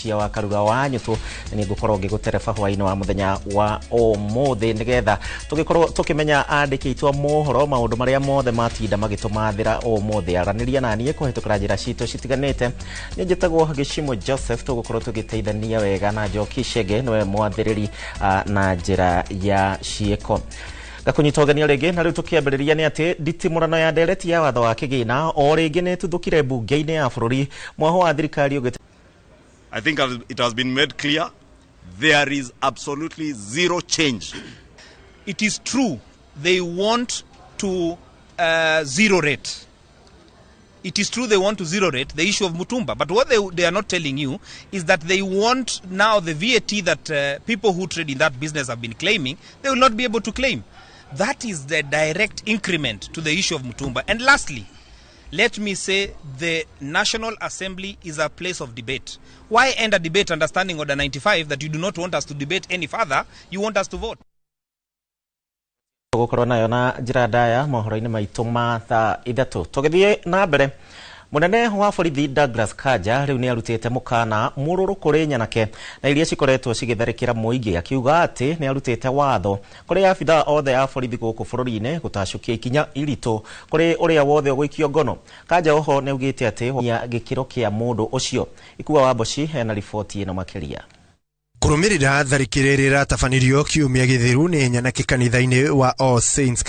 cia wa Karura wa Nyũtũ. Nĩ ngũkorwo ngĩgũtereba hwaĩ-inĩ wa mũthenya wa ũmũthĩ nĩgetha tũgĩkorwo tũkĩmenya andĩki aitũ a mohoro maũndũ marĩa mothe matinda magĩtũmathĩra ũmũthĩ. Aranĩria na niĩ kũhĩtũkĩra njĩra citũ citiganĩte. Niĩ njĩtagwo Gĩcimo Joseph, tũgũkorwo tũgĩteithania wega na Njoki Chege nĩwe mwathĩrĩri na njĩra ya ciĩko. Gakunyita ũgeni rĩngĩ na rĩu tũkĩambĩrĩria nĩ atĩ nditimũrano ya ndereti ya watho wa kĩgĩna o rĩngĩ nĩ ĩtuthũkire mbunge-inĩ ya bũrũri mwaho wa thirikari ũgĩte. I think it has been made clear there is absolutely zero change. It is true they want to zero rate. It is true they want to zero rate the issue of Mutumba, but what they are not telling you is that they want now the VAT that people who trade in that business have been claiming, they will not be able to claim. That is the direct increment to the issue of Mutumba. And lastly, let me say the National Assembly is a place of debate. Why end a debate under Standing Order 95 that you do not want us to debate any further? You want us to vote. Tũgũkorwo nayo na njĩra ndaya mohoro-inĩ maitũ ma thaa 3. Tũgĩthiĩ na mbere, mũnene wa borithi Douglas Kanja rĩu nĩ arutĩte mũkana mũrũrũ kũrĩ nyanake na iria cikoretwo cigĩtharĩkĩra mũingĩ, akiuga atĩ nĩ arutĩte watho kũrĩ abithaa othe a borithi gũkũ bũrũri-inĩ gũtacũkia ikinya iritũ kũrĩ ũrĩa wothe ũgũikio ngono. Kanja oho nĩ augĩte atĩ ya gĩkĩro kĩa mũndũ ũcio. Ikua wa Mboci hena riboti ĩno makĩria. Kũrũmĩrĩra tharĩkĩra ĩrĩa ĩratabanirio kiumia gĩthiru nĩ nyanake kanitha-inĩ wa All Saints.